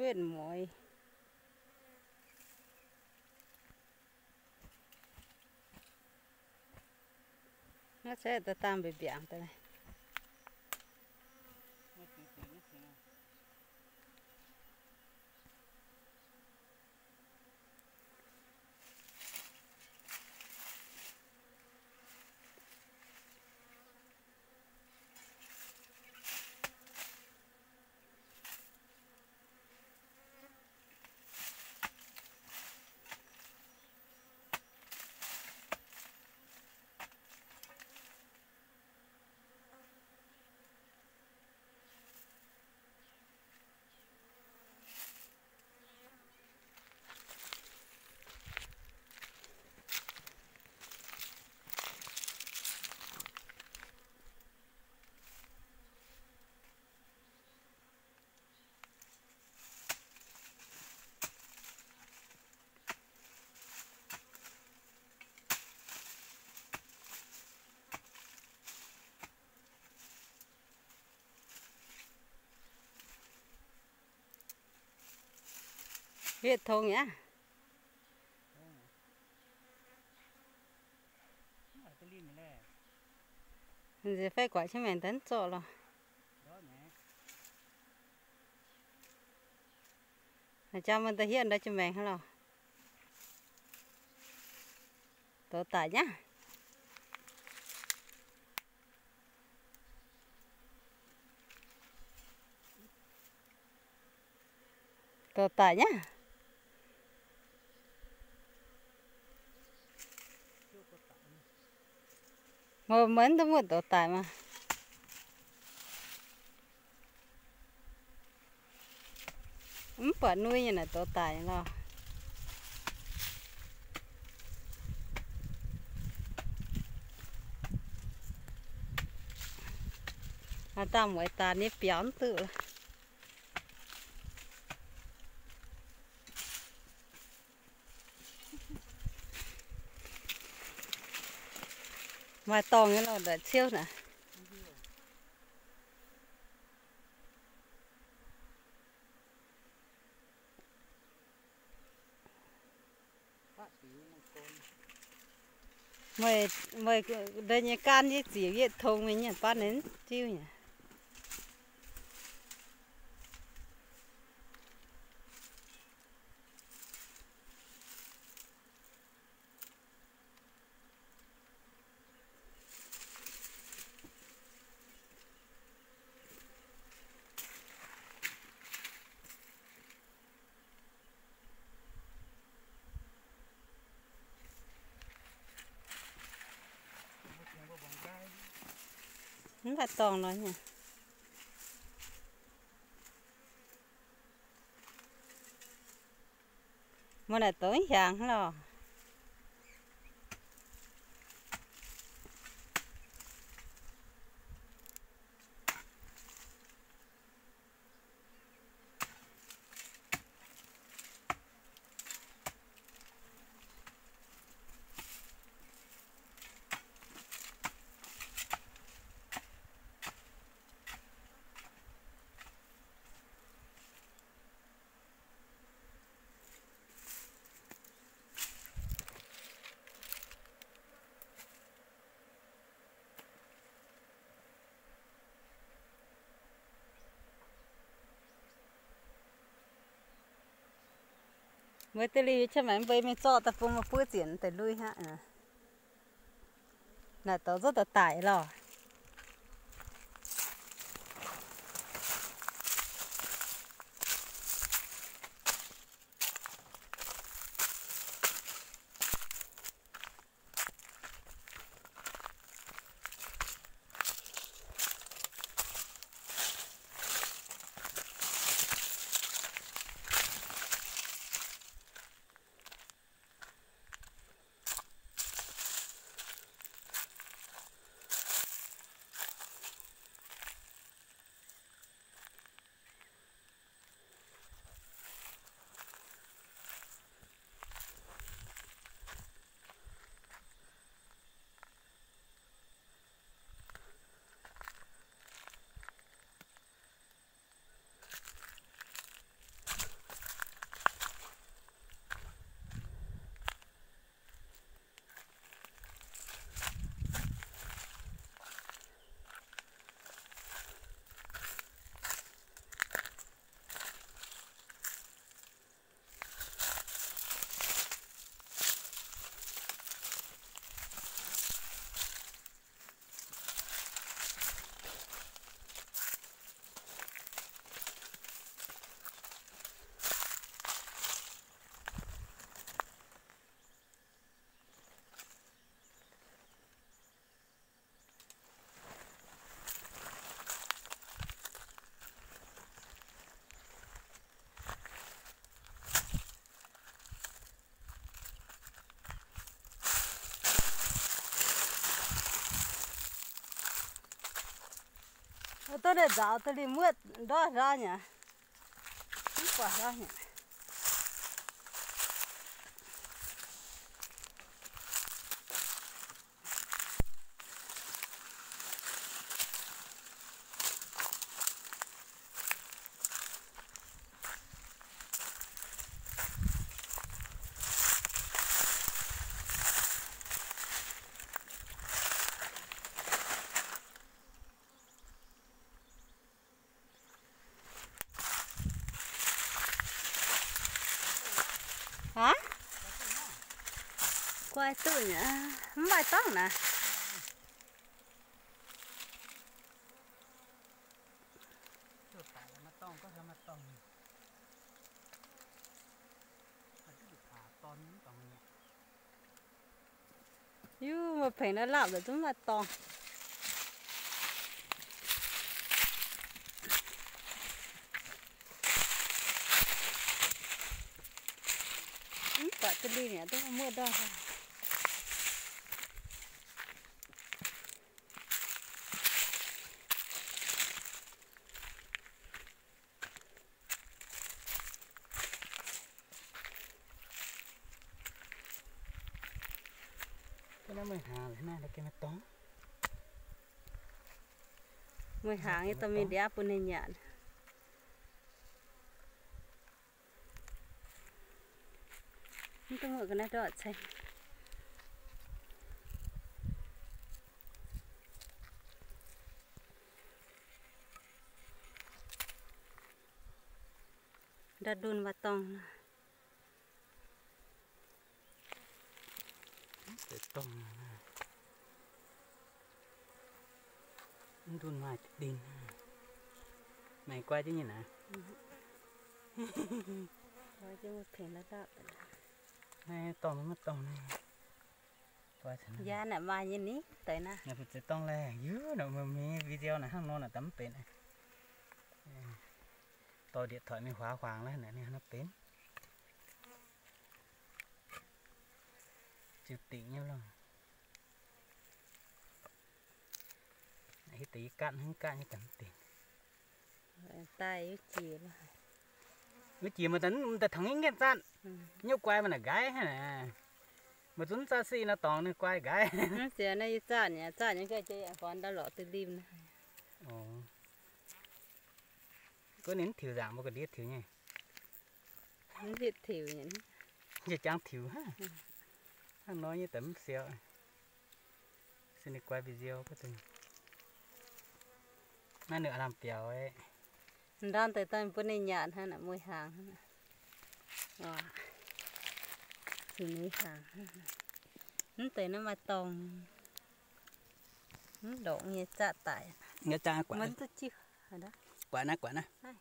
Wetv mueiz. Naaiv se da'dangh mbiaangc mbiaangc daaih naaiv. Yietv tong aqv. Nziex fai guaix jienv maengc daaih zorqv lorh. Jaa mbuo da'hietv ndau jienv maengc hnangv lorh. Douz daic nyaqv. Douz daic nyaqv. Meih, meih mv duqv muoqv douz daic maah. Mv buatc nui nyei naaic douz daic lorh. Aa, dangh mueiz daaih ninh biaux mv duqv. Maaih dorngh nyei lorh, ndaaih ciouv naaic. Meih, meih ndau nyei gaanv yie ziux yietv tong mingh nyei baav ninh jiuv nyei. Mv baac dorngh nor nyei. Mbuo naaic douz hiaangx lorh. Mbuo deix liuz yie qiemx maengx mbeix mingh zorqv daaih bun mbuo buov zienc deix lui hnangv. Naaic douz nzuov douz daic lorh. Duqv deix nzaaux duqv lingh muoqv ndortv haav nyei. Mv buatc haav nyei. Aa? Guai duqv nyei, mv maaih dorngx naaic. Yuv, maaih pengx naaiv laapv nzengc zungv maaih dorngx. Mv baac duqv lingh mi'aqv, duqv muoqv ndortv. Meih hnaangx nyei dorh mingh ndiav bun ninh nyanc. Mv duqv muoqv ga'naaiv ndortv ceng. Nda'ndun maaih dorngx. Mv ndun maaih dinh. Meih guai jienv nyei naaic. Naaiv dorngx maiv dorngx. Yaa naaic maaih nyei ni, deix naaiv. Naaiv fu'ziex dorngx laeh, yie naaic meih mingh video naaic hnangv nor naaic daaih mv benx. Dorh điện thoại mingh huaax huaangx laeh naaic ninh hnangv nor benx. Ziux dingc nyei lorqc. Hiuv deix yie gaatv hnangv gaatv nyei daaih mv benx. Daaih wuov jiex, wuov jiex maaih daaih, daaih tangx nyei nqaeqv zaatv. Nyuv guai maaih naaic nqaiv hnangv naaic. Maaih zunv zaatv si nor dorngx ninh guai nqaiv. Mv sienx naaiv yie zaatv nyei, zaatv nyei ga'jiex yaac gorn ndau lorqc duih limh. Gorngv ninh mv tiux nzaangc mbuo ga'ndiev tiux nyei. Mv hiuv tiux nyei. Yie jangx tiux hnangv. Hnangv nor nyei daaih mv siou. Se ninh guai video guv deix. Naaiv ninh aav lamh biaux aeqv. Ndorn deix daaih bun ninh nyanc hnangv naaic, mueiz hnaangx hnangv naaic. Waac, zuqc mueiz hnaangx. Mv deix naaiv maaih dorngx, mv longc nyei zaatv daic. Guatc naaiv, guatc naaiv.